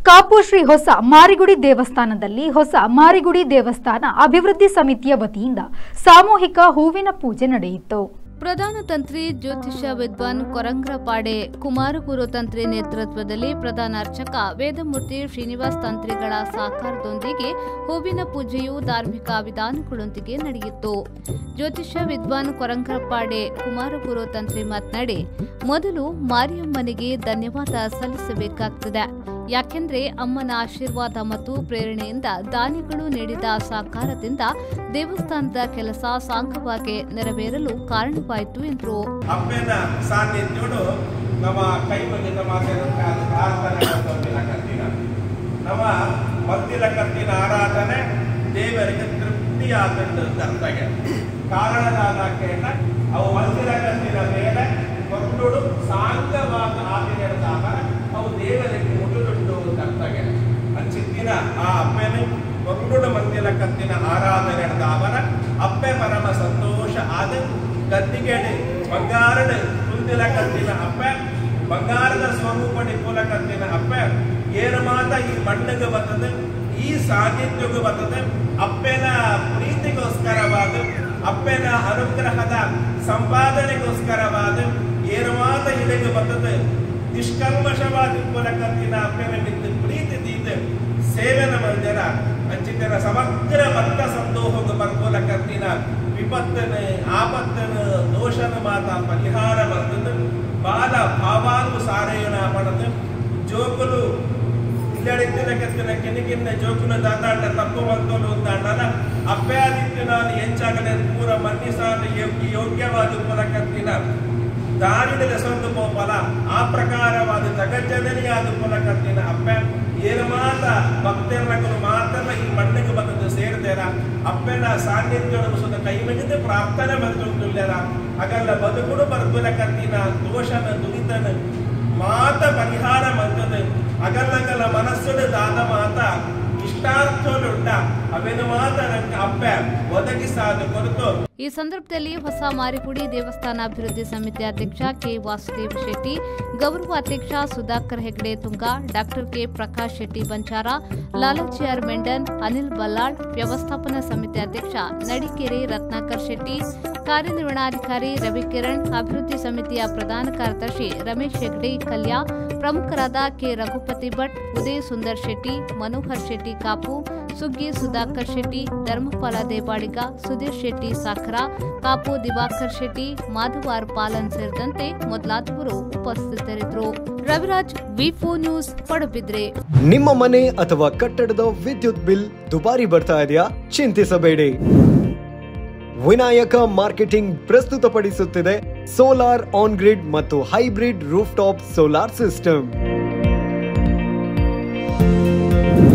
ಕಾಪು ಶ್ರೀ ಹೊಸ ಮಾರಿಗುಡಿ ದೇವಸ್ಥಾನದಲ್ಲಿ ಹೊಸ ಮಾರಿಗುಡಿ ದೇವಸ್ಥಾನ ಅಭಿವೃದ್ಧಿ ಸಮಿತಿಯ ವತಿಯಿಂದ ಸಾಮೂಹಿಕ ಹೂವಿನ ಪೂಜೆ ನಡೆಯಿತು. ಪ್ರಧಾನ ತಂತ್ರಿ ಜ್ಯೋತಿಷ ವಿದ್ವಾನ್ ಕೊರಂಗ್ರಪಾಡೆ ಕುಮಾರಗುರು ತಂತ್ರಿ ನೇತೃತ್ವದಲ್ಲಿ ಪ್ರಧಾನ ಅರ್ಚಕ ವೇದಮೂರ್ತಿ ಶ್ರೀನಿವಾಸ್ ತಂತ್ರಿಗಳ ಸಹಕಾರದೊಂದಿಗೆ ಹೂವಿನ ಪೂಜೆಯು ಧಾರ್ಮಿಕ ವಿಧಾನಗಳೊಂದಿಗೆ ನಡೆಯಿತು. ಜ್ಯೋತಿಷ ವಿದ್ವಾನ್ ಕೊರಂಗ್ರಪಾಡೆ ಕುಮಾರಗುರು ತಂತ್ರಿ ಮಾತನಾಡಿ, ಮೊದಲು ಮಾರಿಯಮ್ಮನಿಗೆ ಧನ್ಯವಾದ ಸಲ್ಲಿಸಬೇಕಾಗುತ್ತದೆ. ಯಾಕೆಂದರೆ ಅಮ್ಮನ ಆಶೀರ್ವಾದ ಮತ್ತು ಪ್ರೇರಣೆಯಿಂದ ದಾನಿಗಳು ನೀಡಿದ ಸಹಕಾರದಿಂದ ದೇವಸ್ಥಾನದ ಕೆಲಸ ಸಾಂಗವಾಗಿ ನೆರವೇರಲು ಕಾರಣವಾಯಿತು ಎಂದರು. ಆ ಅಪ್ಪೆನೆ ಕೊರಡು ಮಂದಿರ ಕತ್ತಿನ ಆರಾಧನೆ ಅವರ ಅಪ್ಪೆ ಪರಮ ಸಂತೋಷ ಆದ ಗದ್ದಿಗೆಡೆ ಬಂಗಾರದ ಕುಂದಿಲ ಕತ್ತಿನ ಅಪ್ಪೆ ಬಂಗಾರದ ಸ್ವರೂಪಡಿ ಕುಲ ಕತ್ತಿನ ಅಪ್ಪೆ ಏನು ಮಾತ ಈ ಮಣ್ಣಿಗೆ ಬರ್ತದೆ, ಈ ಸಾನ್ನಿಧ್ಯಕ್ಕೆ ಬರ್ತದೆ. ಅಪ್ಪೆನ ಪ್ರೀತಿಗೋಸ್ಕರವಾದ, ಅಪ್ಪೆನ ಅನುಗ್ರಹದ ಸಂಪಾದನೆಗೋಸ್ಕರವಾದ ಏನು ಮಾತ ಇಲ್ಲಿಗೆ ಬರ್ತದೆ. ನಿಷ್ಕಲ್ಮಶವಾದ ಕುಲ ಕತ್ತಿನ ಅಪ್ಪೆನ ಬಿದ್ದು ಪ್ರೀತಿ ತೀತ ಸೇವನ ಮಂದಿರ ಅಂಚಿತರ ಸಮಗ್ರ ಭಕ್ತ ಸಂದೋಹದ ಬರ್ಕೋಲ ಕತ್ತಿನ ವಿಪತ್ತನ ಆಪತ್ತನ ದೋಷನ ಮಾತ ಪರಿಹಾರ ಬರ್ತದೆ. ಬಾಲ ಭಾವಾನುಸಾರೇಣ ಪಡದು ಜೋಕುಲು ಇಲ್ಲಡಿತ್ತಿನ ಕತ್ತಿನ ಕಿನಿಕಿನ್ನ ಜೋಕುಲು ದಾತಾಂಡ ತಪ್ಪು ಬಂತೋಲು ಅಂತಾಂಡನ ಅಪ್ಪ್ಯಾದಿತ್ಯ ನಾನು ಎಂಚಾಗಲೇ ಪೂರ ಮನ್ನಿಸಾದ ಯೋಗ್ಯವಾದ ಕುಲ ಕತ್ತಿನ ದಾರಿದ ಸೊಂದು ಪೋಪಲ ಆ ಪ್ರಕಾರವಾದ ಜಗಜ್ಜನನಿಯಾದ ಕುಲ ಕತ್ತಿನ ಅಪ್ಪೆ ಏನು ಮಾತ ಭಕ್ತರಗಳು ಮಾತ್ರ ಈ ಮಣ್ಣಿಗೆ ಬಂದದ್ದು ಸೇರಿದೇರ ಅಪ್ಪನ ಸಾನ್ನಿಧ್ಯ ಕೈ ಮುಗಿದು ಪ್ರಾರ್ಥನೆ ಬಂದುಲ್ಲಾರ ಅಗಲ್ಲ ಬದುಕುಡು ಬರ್ಬುಲ ಕತ್ತಿನ ದೋಷನ ದುರಿತನ ಮಾತ ಪರಿಹಾರ ಬಂದದ್ದು. ಅಗಲ್ಲಗಲ್ಲ ಮನಸ್ಸುಡು ದಾದ ಮಾತ ಇಷ್ಟಾರ್ಥೋಲುಂಡ ಅವೆನು ಮಾತ ಅಪ್ಪೆ ಒದಗಿಸಾದ ಕೊರತು. ಈ ಸಂದರ್ಭದಲ್ಲಿ ಹೊಸ ಮಾರಿಗುಡಿ ದೇವಸ್ಥಾನ ಅಭಿವೃದ್ಧಿ ಸಮಿತಿ ಅಧ್ಯಕ್ಷ ಕೆ ವಾಸುದೇವ ಶೆಟ್ಟಿ, ಗೌರವ ಅಧ್ಯಕ್ಷ Sudhakar Hegde Tunga, doctor K Prakash Shetty Banchara, Lalaji R Mendon, Anil Ballal, ವ್ಯವಸ್ಥಾಪನಾ ಸಮಿತಿ ಅಧ್ಯಕ್ಷ ನಡಿಕೆರೆ ರತ್ನಾಕರ್ ಶೆಟ್ಟಿ, ಕಾರ್ಯನಿರ್ವಹಣಾಧಿಕಾರಿ ರವಿಕಿರಣ್, ಅಭಿವೃದ್ಧಿ ಸಮಿತಿಯ ಪ್ರಧಾನ ಕಾರ್ಯದರ್ಶಿ ರಮೇಶ್ ಹೆಗ್ಡೆ ಕಲ್ಯಾ, ಪ್ರಮುಖರಾದ ಕೆ ರಘುಪತಿ ಭಟ್, ಉದಯ ಸುಂದರ್ ಶೆಟ್ಟಿ, ಮನೋಹರ್ ಶೆಟ್ಟಿ ಕಾಪು, ಸುಗ್ಗಿ ಸುಧಾಕರ್ ಶೆಟ್ಟಿ, ಧರ್ಮಪಾಲ ದೇವಾಡಿಗ, ಸುಧೀರ್ ಶೆಟ್ಟಿ ಸಾಖರ, ಕಾಪು ದಿವಾಕರ್ ಶೆಟ್ಟಿ, ಮಾಧವಾರ್ ಪಾಲನ್ ಸೇರಿದಂತೆ ಮೊದಲಾದವರು ಉಪಸ್ಥಿತರಿದ್ದರು. Raviraj, V4 news, Padubidri. ನಿಮ್ಮ ಮನೆ ಅಥವಾ ಕಟ್ಟಡದ ವಿದ್ಯುತ್ ಬಿಲ್ ದುಬಾರಿ ಬರ್ತಾ ಇದೆಯಾ? ಚಿಂತಿಸಬೇಡಿ. ವಿನಾಯಕ ಮಾರ್ಕೆಟಿಂಗ್ ಪ್ರಸ್ತುತಪಡಿಸುತ್ತಿದೆ ಸೋಲಾರ್ ಆನ್ ಗ್ರಿಡ್ ಮತ್ತು hybrid roof top solar system.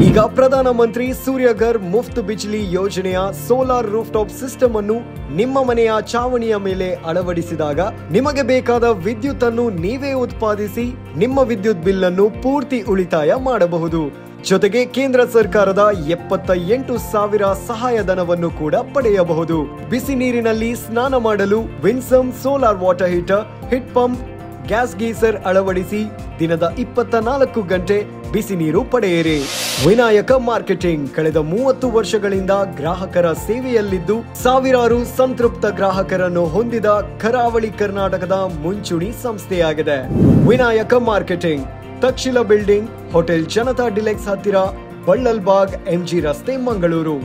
ಈಗ ಪ್ರಧಾನಮಂತ್ರಿ ಸೂರ್ಯಘರ್ ಮುಫ್ತ್ ಬಿಜ್ಲಿ ಯೋಜನೆಯ ಸೋಲಾರ್ ರೂಫ್ ಟಾಪ್ ಸಿಸ್ಟಮ್ ಅನ್ನು ನಿಮ್ಮ ಮನೆಯ ಛಾವಣಿಯ ಮೇಲೆ ಅಳವಡಿಸಿದಾಗ ನಿಮಗೆ ಬೇಕಾದ ವಿದ್ಯುತ್ ಅನ್ನು ನೀವೇ ಉತ್ಪಾದಿಸಿ ನಿಮ್ಮ ವಿದ್ಯುತ್ ಬಿಲ್ ಅನ್ನು ಪೂರ್ತಿ ಉಳಿತಾಯ ಮಾಡಬಹುದು. ಜೊತೆಗೆ ಕೇಂದ್ರ ಸರ್ಕಾರದ 78,000 ಸಹಾಯಧನವನ್ನು ಕೂಡ ಪಡೆಯಬಹುದು. ಬಿಸಿ ನೀರಿನಲ್ಲಿ ಸ್ನಾನ ಮಾಡಲು Winsome solar water heater, heat pump, gas geyser ಅಳವಡಿಸಿ ದಿನದ 24 ಗಂಟೆ ಬಿಸಿ ನೀರು ಪಡೆಯಿರಿ. ವಿನಾಯಕ ಮಾರ್ಕೆಟಿಂಗ್ ಕಳೆದ 30 ವರ್ಷಗಳಿಂದ ಗ್ರಾಹಕರ ಸೇವೆಯಲ್ಲಿದ್ದು ಸಾವಿರಾರು ಸಂತೃಪ್ತ ಗ್ರಾಹಕರನ್ನು ಹೊಂದಿದ ಕರಾವಳಿ ಕರ್ನಾಟಕದ ಮುಂಚೂಣಿ ಸಂಸ್ಥೆಯಾಗಿದೆ. Vinayaka marketing, Takshila building, hotel Janata deluxe ಹತ್ತಿರ, ಬಳ್ಳಲ್ಬಾಗ್, ಎಂಜಿ ರಸ್ತೆ, ಮಂಗಳೂರು.